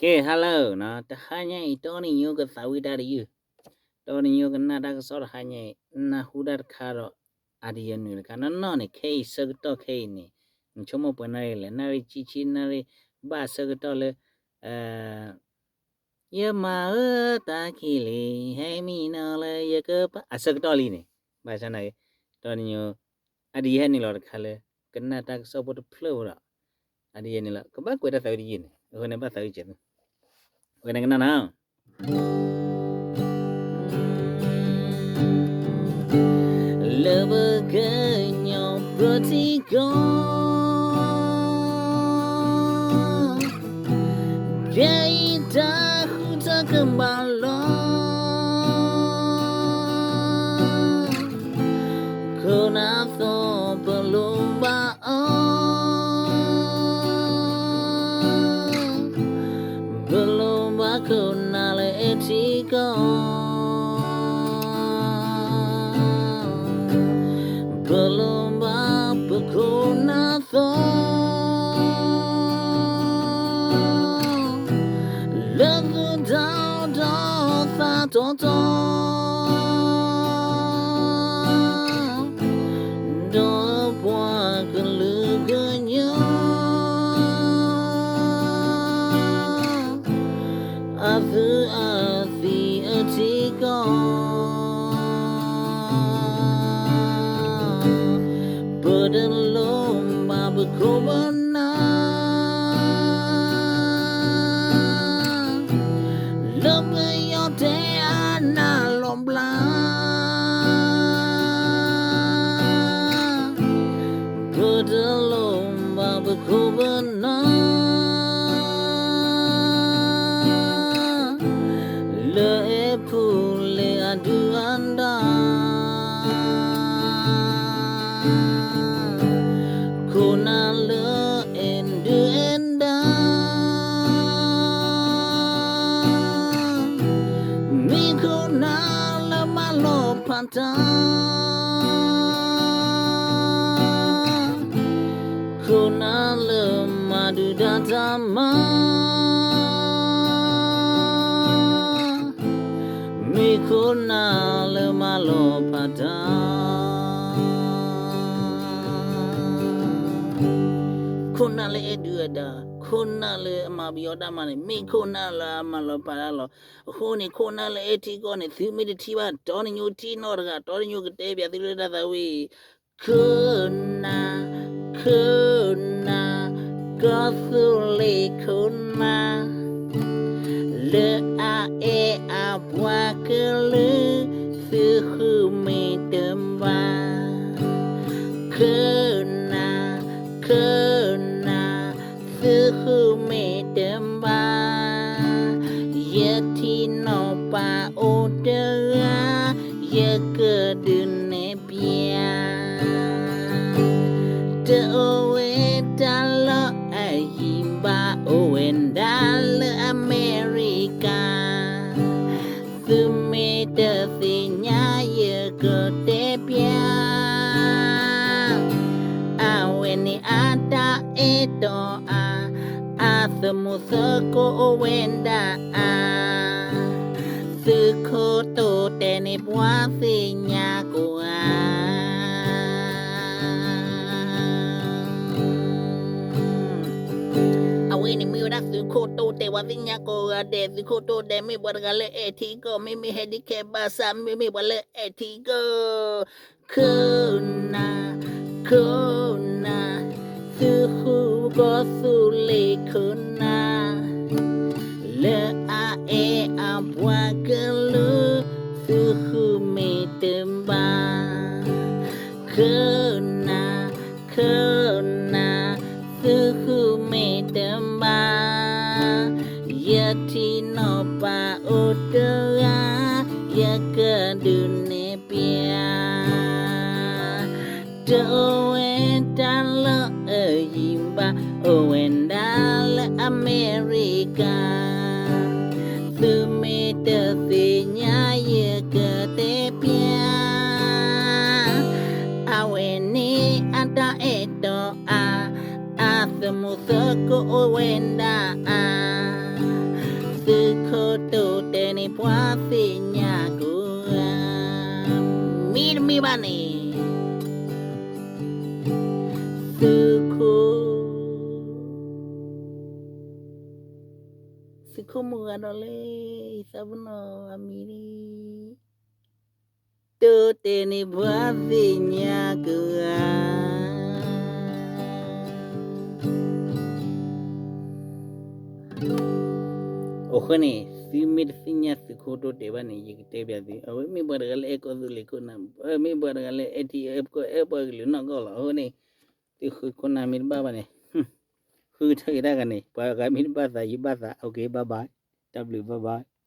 ကဲ hello နီၤ, တဟါညါအံၤ တီနံၤညိကသးဝံၣ်တၢ်တယုၢ်, တီနံၤညိကနၣ်တၢ်ကစီၣ်တဟါညါအံၤ နၢ်ဟူတၢ်တခါဒီး အါဒံယဲၢ်နုာ်တခါနီၢ်နီၢ်န့ၣ် ခဲအံၤ ဆၢကတီၢ်ခဲအံၤန့ၣ် နဆိကမိၣ်ပှဲၤနၣ်ရံၣ်လဲၣ်, နၣ်ရံၣ်ဆံဆံနၣ်ရံၣ်ဘၣ်ဆၢကတီၢ်လၢ ယမၤဧၢတၢ်ခံးလံ, ဟဲမံနီၤလၢယကပၤ အဆၢကတီၢ်လံန့ၣ်, ဘၣ်ဆၣ်နာ်က့ တီနံၤညိ အါဒံယဲၢ်နုာ်လီၤတခါလၢ ကနၣ်တၢ်ကစီၣ်ဖိတဖျၢၣ်ဖိဒီး အါဒံယဲၢ်နုာ်လီၤ ကဘၣ်ကွဲးတၢ်သးဝံၣ်တယုၢ်န့ၣ် အဃိန့ၣ်ဘၣ်သးဝံၣ်စဲးသု, ဝဲန့ၣ်ကနၣ်နီၤ လၢပကညီပထံကီၢ် ကဲအံၤတၢ်ဃုထၢကဘၣ်လီၤ. ခိၣ်နၢ်သီပလိၣ်ဘၣ်အီၤ, ပလိၣ်ဘၣ်ခိၣ်နၢ်လၢအဲၣ်ထံကီၢ်, ပလိၣ်ဘၣ်ပခိၣ်နၢ်သီ လၢသူၣ်တီဒီးသးတီတီ ဒီးပှၤကလုာ်ကညီ အသူးအသ့ၣ်အထံကီၢ် ပတလိၣ်ဘၣ်ပခိၣ်ပနၢ် လၢပယီၤတဲအါနၢ်လီၤဘျါ ပတလိၣ်ဘၣ်ပခိၣ်ပနၢ် လၢအဲၣ်ဖူလ့အဒုၣ်အဒါ ခိၣ်နၢ်လၢအဲၣ်ဒုၣ်အဲၣ်ဒါ မ့ၢ်ခိၣ်နၢ်လၢမၤလီၤဖးတၢ် ခိၣ်နၢ်လၢမၤဒုၣ်ဒါတၢ်မၤ မ့ၢ်ခိၣ်နၢ်လၢမၤလီၤဖးတၢ် ခိၣ်နၢ်လၢအဲၣ်ဒုၣ်အဲၣ်ဒါ ခိၣ်နၢ်လၢအမၤပယီၤတၢ်မၤန့ၣ် မ့ၢ်ခိၣ်နၢ်လၢအမၤလီၤဖးတၢ်လီၤ. အဃိန့ၣ် ခိၣ်နၢ်လၢအဲၣ်ထံကီၢ်န့ၣ် သုမ့ၢ်တထံၣ်ဘၣ် တီနံၤညိထံၣ်နီၢ်တဂၤ တီနံၤညိကတဲပၠးသုလၢတၢ်သးဝံၣ် ခိၣ်နၢ်, ခိၣ်နၢ်, ကီၢ်သူလ့ၤခိၣ်နၢ်, လၢအအဲၣ်အပှၤကလုာ် သုဃုမ့ၢ်တဘၣ်. ခိၣ်နၢ်, ခိၣ်နၢ်, သုဃုမ့ၢ်တဘၣ်. ယထံၣ်နီၢ်ပၢ်အိၣ်တဂၤ ယကဒုးနဲၣ်ပၠး. တအိၣ်ဝဲတၢ်လီၢ်အယံၤဘၣ် အိၣ်ဝဲဒၣ်လၢအမဲရကၤ. သုမ့ၢ်တသ့ၣ်ညါယကတဲပၠး. အဝဲန့ၣ်အတၢ်အဲၣ်တီအါ, အသမူသကိးအိၣ်ဝဲဒၣ်အါ, သုးခိၣ်တိတဲာ်န့ၣ်ပှၤသ့ၣ်ညါကိးဂၤ. အဝဲန့ၣ်မ့ၢ်ဝဲဒၣ်သုးခိၣ်တိတဲာ် ပှၤသ့ၣ်ညါကိးဂၤဒဲး, သုးခိၣ်တိတဲာ်မ့ၢ်ပှၤတဂၤလၢအဲၣ်ထံကီၢ်, မ့မ့ၢ်ဟဲဒ်ခဲဘၣ်ဆၣ် မ့မ့ၢ်ပှၤလၢအဲၣ်ထံကီၢ်. ခိၣ်နၢ်, ခိၣ်နၢ်, သုဃုကီၢ်သူလ့ၤခိၣ်နၢ်, လၢအအဲၣ်အပှၤကလုာ် သုဃုမ့ၢ်တဘၣ်. ခိၣ်နၢ်, ခိၣ်နၢ်, သုဃုမ့ၢ်တဘၣ်. ယထံၣ်နီၢ်ပၢ်အိၣ်တဂၤ ယကဒုးနဲၣ်ပၠး. တအိၣ်ဝဲတၢ်လၢအယံၤဘၣ် အိၣ်ဝဲဒၣ်လၢအမဲရကၤ. သုမ့ၢ်တသ့ၣ်ညါယကတဲပၠး. အဝဲန့ၣ်အတၢ်အဲၣ်တီအါ, အသမူသကိးအိၣ်ဝဲဒၣ်အါ, တိၢ်တဲာ်န့ၣ်ပှၤသ့ၣ်ညါကဂၤ, မ့တမ့ၢ်ဘၣ်န့ၣ် သုးခိၣ်, သုးခိၣ်မုၢ်ဂၤဒီးလၢ ယသးပ့ၤနီၣ်အမံၤန့ၣ် တိၢ်တဲာ်န့ၣ်ပှၤသ့ၣ်ညါကဂၤ. အဃိန့ၣ် သုမ့ၢ်တသ့ၣ်ညါသုးခိၣ်တိၢ်တဲာ်ဘၣ်န့ၣ် ယကတဲပျးသု, အဝဲမ့ၢ်ပှၤတဂၤလၢအဲၣ်ကီၢ်သူလ့ၤခိၣ်နၢ်, မ့ၢ်ပှၤတဂၤလၢအဲၣ်ထံအဲၣ်ကီၢ်အဲၣ်ပှၤကလုာ်နီၢ်ကီၢ်လီၤ. အဃိန့ၣ် သုးခိၣ်ခိၣ်နၢ်မ့ၢ်တဘၣ်ဘၣ်န့ၣ် ဃုထၢက့ၤတၢ်ဂၤန့ၣ် ပှၤဂၤမ့ၢ်တဘၣ်သး ယဘၣ်သး, OK, bye bye, တၢ်ဘျုး bye bye.